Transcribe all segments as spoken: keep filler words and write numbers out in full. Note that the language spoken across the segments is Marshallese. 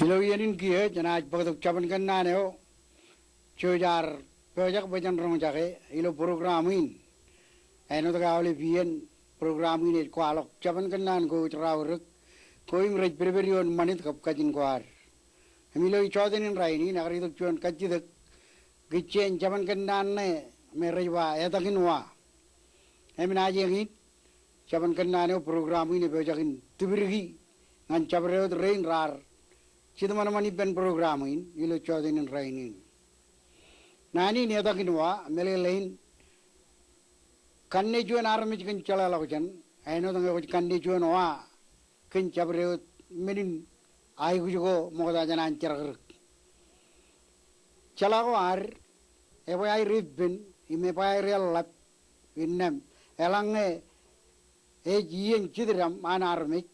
Ilo iien in kiiō jenaaj bōktok jabōn kōnnaan eo jej ar pojak bwe jen roñjake ilo program in. Āinwōt ke aolep iien program in ej kwaḷọk jabōn kōnnaan ko ej raorōk ko im rej pedped ioon ṃanit kab kajin ko ad. Im ilo jọteen in rainin ekar itok juon kajjitōk ikijjeen jabōn kōnnaan ṇe me rej ba etakin wa. Im naaj eñin jabōn kōnnaan eo program in epojak in tipdiki ñan jabdewōt rein raar jitōṃanṃan ippān program in ilo jọteen in rainin. Naan in etakin wa meḷeḷein kanne juon armej kōn jeḷāḷọkjeṇ, āinwōt ñe kwōj kanne juon wa kōn jabdewōt men in aikuj ko ṃokta jān an jerọkrōk. Jeḷā ko ad ebwe aer eppān im ebwe aer eḷḷap innām eḷaññe ej iien jitdaṃ an armej,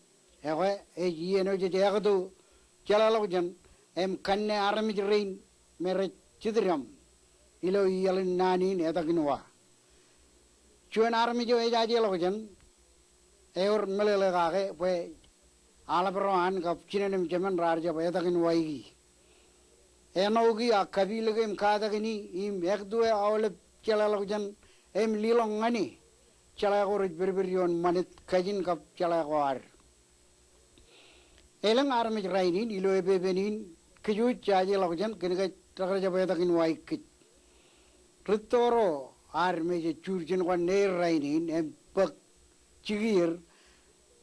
ekwe ej iien eo jej ekto jeḷāḷọkjeṇ im kanne armej rein me rej jitdaṃ ilo iaḷ in naan in etakin wa. Juon armej eo ejajeḷọkjeṇ ewōr meḷeḷe kake bwe aḷap ro an kab jinen im jemān raar jab etakin waiki. Āinwōt ke a kapilōke im katakini im ektue aolep jeḷāḷọkjeṇ im liḷọk ñan e, jeḷā ko rej pedped ioon ṃanit kajin kab jeḷā ko ad. Elōñ armej rainin ilo epepen in kōj wōj jajeḷọkjeṇ kōn ke rekar jab etakin waik kōj. Rūtto ro ad me jej jurjin kōn er rainin im bōk jikier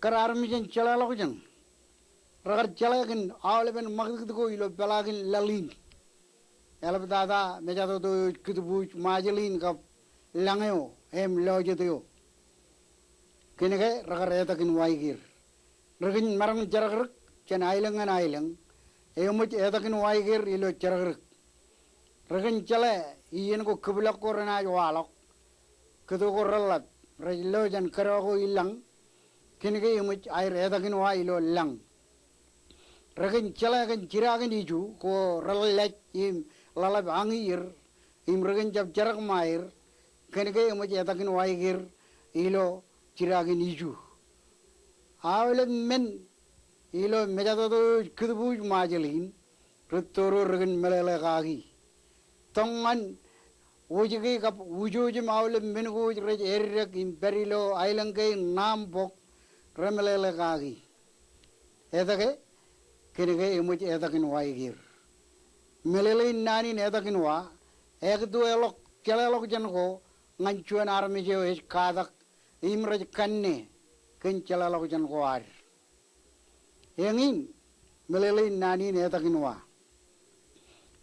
kar armej in jeḷāḷọkjeṇ. Rekar jeḷā kōn aolepen ṃakūtkūt ko ilo peḷaakin laḷ in. Eḷaptata mejatoto eo ej kūtbuuj Ṃajeḷ in kab lañ eo im lọjet eo. Kōn ke rekar etakin waik er. Ri kōn maroñ jerọkrōk jān aelōñ ñan aelōñ eṃōj etakin waik er ilo jerọkrōk. Ri kōn jeḷā iien ko kōplọk ko renaaj waḷọk, kōto ko reḷḷap, rej lo jān kōdọ ko ilañ, kōn ke eṃōj aer etakin wa ilo lañ. Ri kōn jeḷā kōn jidakin iju ko reḷḷaaj im ḷaḷḷap añi er im ri kōn jab jerọk ṃaer, kōn ke eṃōj etakin waik er ilo jidakin iju. Aolep men ilo mejatoto eo ej kūtbuuj Ṃajeḷ in, rūtto ro ri kōn meḷeḷe kaki. Tōñan wōjke kab wūjooj im aolep men ko rej eddek im pād ilo aelōñ kein ṇaṃ bok remeḷeḷe kaki. Etke? Kōn ke eṃōj etakin waik er. Meḷeḷein naan in etakin wa, ektueḷọk jeḷāḷọkjeṇ ko ñan juon armej eo ej katak im rej kanne kōn jeḷāḷọkjeṇ ko ad. Eñin meḷeḷein naan in etakin wa.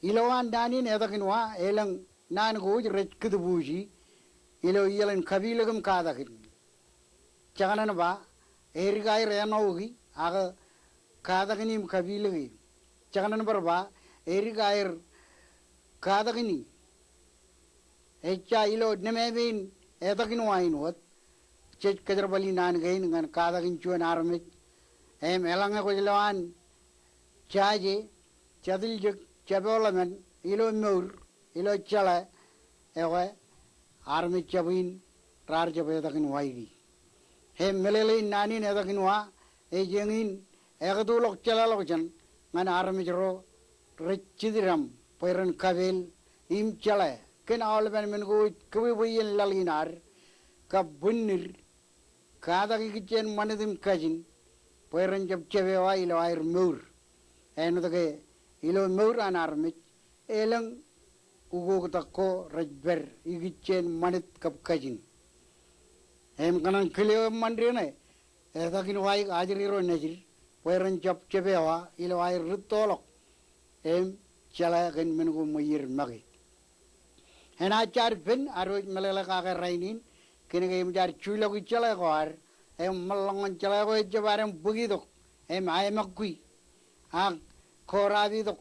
Ilowaan naan in etakin wa elōñ naan ko rej kūtbuuji ilo iaḷ in kapilōk im katakin. Jekōṇaan ba edik aer āinwōt ke ak katakin im kapilōk e. Jekōṇaan bar ba edik aer katakini. Ejja ilo nemāmein etakin wa in wōt jej kōjerbali naan kein ñan katakin juon armej. Im eḷaññe kwōj lo an jaje, jatiljek, jab eḷḷap men ilo mour, ilo jeḷā, ekwe armej jab in raar jab etakin waiki. Im meḷeḷein naan in etakin wa ej eñin ektuḷọk jeḷāḷọkjeṇ ñan armej ro rej jitdaṃ bwe ren kapeel im jeḷā kōn aolepen men ko ej kōbwebwe iien laḷ in ad kab bwinnid katak ikijjien ṃanit im kajin bwe ren jab jeppewa ilo aer mour. Āinwōt ke ilo mour an armej elōñ ukoktak ko rej pād ikijjien ṃanit kab kajin. Im kōṇaan kile eo eṃṃan deṇe etakin waik ajri ro nejid bwe ren jab jeppewa ilo aer rūttoḷọk im jeḷā kōn men ko ṃweied make. Enaaj jaar pen ad wōj meḷeḷe kake rainin kōn ke eṃōj ad juḷọki jeḷā ko ad im ṃōḷḷọk ñan jeḷā ko ejjab ad im bōkitok im aemakwi ak korapitok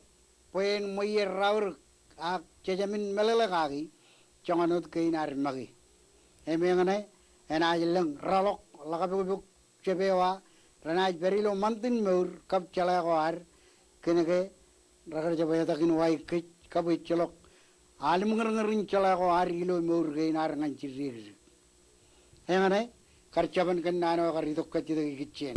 bwe en ṃweied raorōk ak jejāmin meḷeḷe kaki joñan wōt kein ad make. Im eñṇe enaaj lōñ rọọlḷọk ḷakpokpok jeppewa renaaj pād ilo ṃantin mour kab jeḷā ko ad kōn ke rekar jab etakin waik kōj kab ejjeḷọk almūñūrñūr in jeḷā ko ad ilo mour kein ad ñan jidik. Eñṇe kar jabōn kōnnaan eo ekar itok kajjitōk ikijjien.